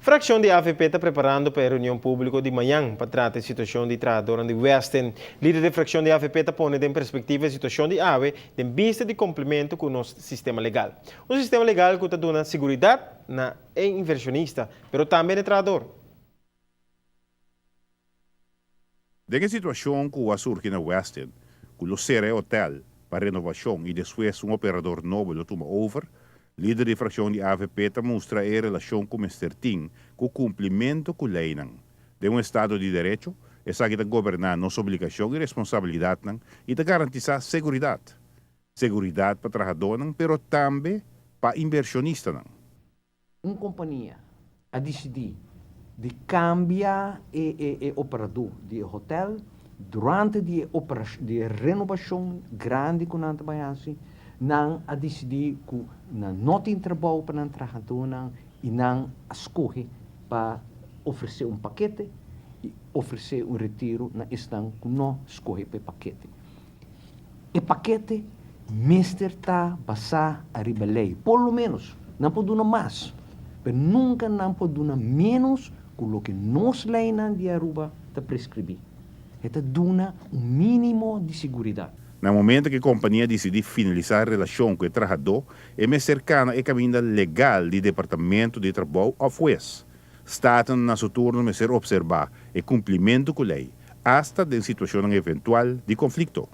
Fraccion di avp ta preparando pa e reunion publico di mañan pa trata e situacion di trahadornan di Westin. Lider di fraccion di avp ta pone den perspectiva e situacion di awe den bista di cumplimento cu nos sistema legal. Un sistema legal cu ta duna siguridad na e inversionista, pero tambe na e trahador. Den e situacion cu a surgi na Westin, cu lo cera e hotel pa renovacion y despues un operador nobo lo tuma over, lider di fraccion di avp ta mustra e relacion cu mester tin cu cumplimento cu leynan. Den un estado di derecho, esaki ta goberna nos obligacion y responsabilidadnan y ta garantisa seguridad. Seguridad pa trahadornan pero tambe pa inversionistanan. Un kompania a disidí di kambia e e operadó di e hotèl durante di e operashon di e renobashon grandi ku nan ta bai hasi. Nan a disidí ku nan no tin trabou pa nan trahadónan i nan a skohe pa ofresé un pakete i ofresé un retiro na esnan ku no skohe pa e pakete. E pakete mester ta basá ariba lei. Por lo ménos, nan por duna mas, pero nunka nan por duna ménos ku loke nos leinan di Aruba ta preskribí. E ta duna un mínimo di siguridat. Na momento ku e kompania disidí finalisá relashon ku e trahadó, e mester kana e kaminda legal di Departamento di Trabou òf hues. Staten na su turno mester obserba e cumplimentu cu ley, hasta den situacionnan eventual di conflicto.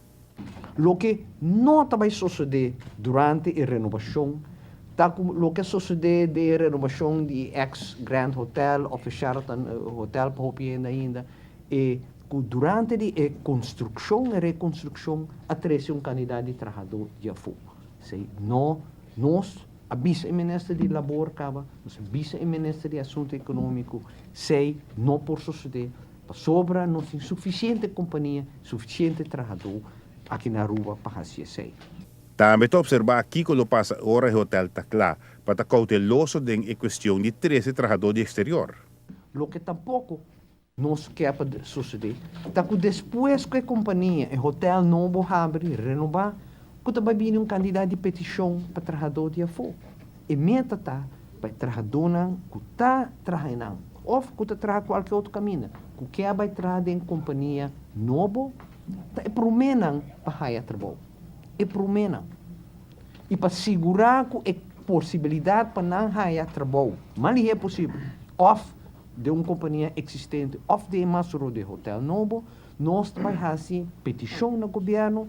Loke no ta bai sosodé durante e renobashon ta ku loke a sosodé den e renobashon di e ex Grand Hotel òf e Sheraton Hotel pa hopi hende ainda, e ku durante di e konstrukshon e rekonstrukshon a trese un kandidat di trahadó di afó. Esei no nos A bisa e minister di Labor caba, nos a bisa e minister di Asunto Economico, sey no por sosode pasobra nos tin suficiente compania, suficiente trahador aki na Aruba pa haci esey. Tambe ta obserba kico lo pasa ora e hotel ta cla pa ta cauteloso den e cuestion di trece trahador di exterior. Loke tampoco nos ke pa sosodé ta ku despues ku e kompania, e hotel nobo habri, renobá, ku ta bai bini un kantidat di petishon pa trahadó di afó. E meta ta pa e trahadónan ku ta traha einan òf ku ta traha kualke otro kaminda ku ke a bai traha den kompania nobo ta e proménan pa haya trabou. E proménan. I pa sigurá ku e posibilidat pa nan haya trabou mas lihé posibel òf den un kompania eksistente òf den e masoro di hotel nobo, nos ta bai hasi petishon na gobièrnu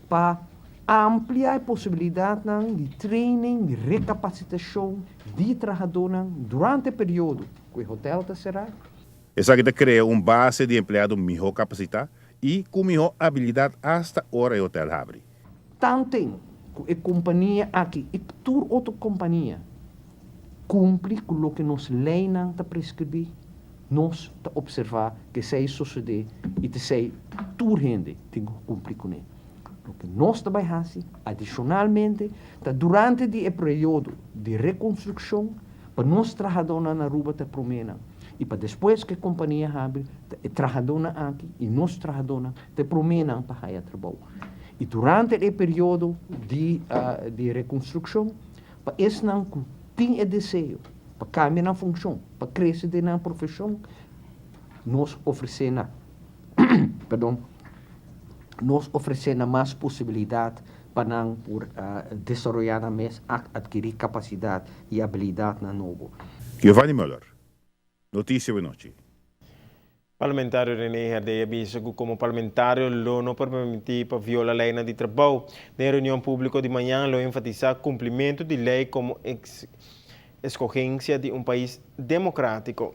pa amplia e posibilidatnan di training, di rekapasitashon di trahadónan durante e periodo ku e hotel ta será. Esaki ta krea un base di empleado mihó kapasitá i ku mihó abilidat asta ora e hotel habri. Tanten ku e kompania aki i tur otro kompania Kumpli ku loke nos leinan ta preskribí, nos ta opservá ku esei sosodé i ta esei tur hende tin ku kumpli kuné. Loke nos ta bai hasi adishonalmente ta durante di e periodo di rekonstrukshon pa nos trahadónan na Aruba ta e proménan i pa despues ku e kompania habri ta e trahadónan aki i nos trahadónan ta e proménan pa haya trabou. I durante e periodo di di rekonstrukshon Pa esnan ku tin e deseo pa kambia nan funshon, pa krese den nan profeshon, nos ofresé nan, perdon, nos ofresé nan mas posibilidat pa nan por desaroyá nan mes, atkirí kapasidat i abilidatnan nobo. Giovanni Muller, Noticia Wenochi. Parlamentario Rene Herdé a bisa cu como parlamentario lo no por permiti pa viola leynan di trabou. Den e reunion publico di mañan lo enfatisa cumplimento di ley como escogencia di un pais democratico.